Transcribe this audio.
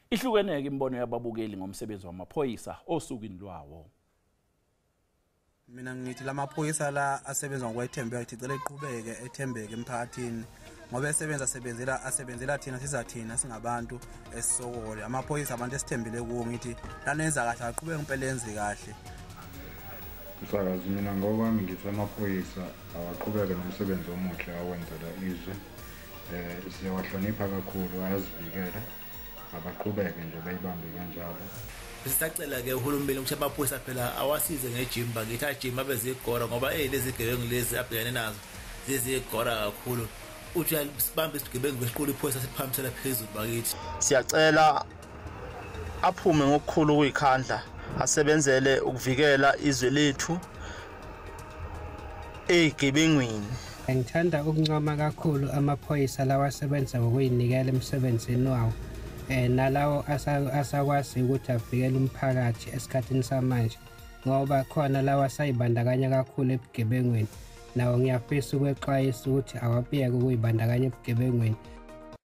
Ihlukene-ke imibono yababukeli ngomsebenzi wamaphoyisa osukwini lwawo. Mina ngithi lamaphoyisa la asebenza ngokwethembeka, ngithi cela eqhubeke ethembeke emphakathini, ngoba esebenza asebenzela thina, siza thina singabantu esisokole. Amaphoyisa abantu esithembile kuwo, ngithi lanenza kahle, aqhubeke impela enze kahle. Msakazi, mina ngokwami ngithi amaphoyisa awaqhubeke nomsebenzi omuhle awenzela izwe. Siyawahlonipha kakhulu, ayazivikela, abaqhubeke nje beyibambe kanjalo. Sisacela-ke uhulumeni ukuthi amaphoyisa phela awasize ngejim bakithi, ajim abe zigora, ngoba lezi gebengu lezi abhekane nazo zizigora kakhulu. Uthi sibambe isigebengu besiqula iphoyisa siphambisela phezulu bakithi. Siyacela aphume ngokukhulu ukuyikhandla, asebenzele ukuvikela izwe lethu ezigebengwini. Ngithanda ukuncoma kakhulu amaphoyisa lawa asebenza ngokuyinikela emsebenzini wawo, nalawo asakwazi ukuthi avikele umphakathi esikhathini samanje, ngoba khona lawa asayibandakanya kakhulu ebugebengwini. Nawo ngiyafisa ukwexwayisa ukuthi awabiyeke ukuyibandakanya ebugebengwini.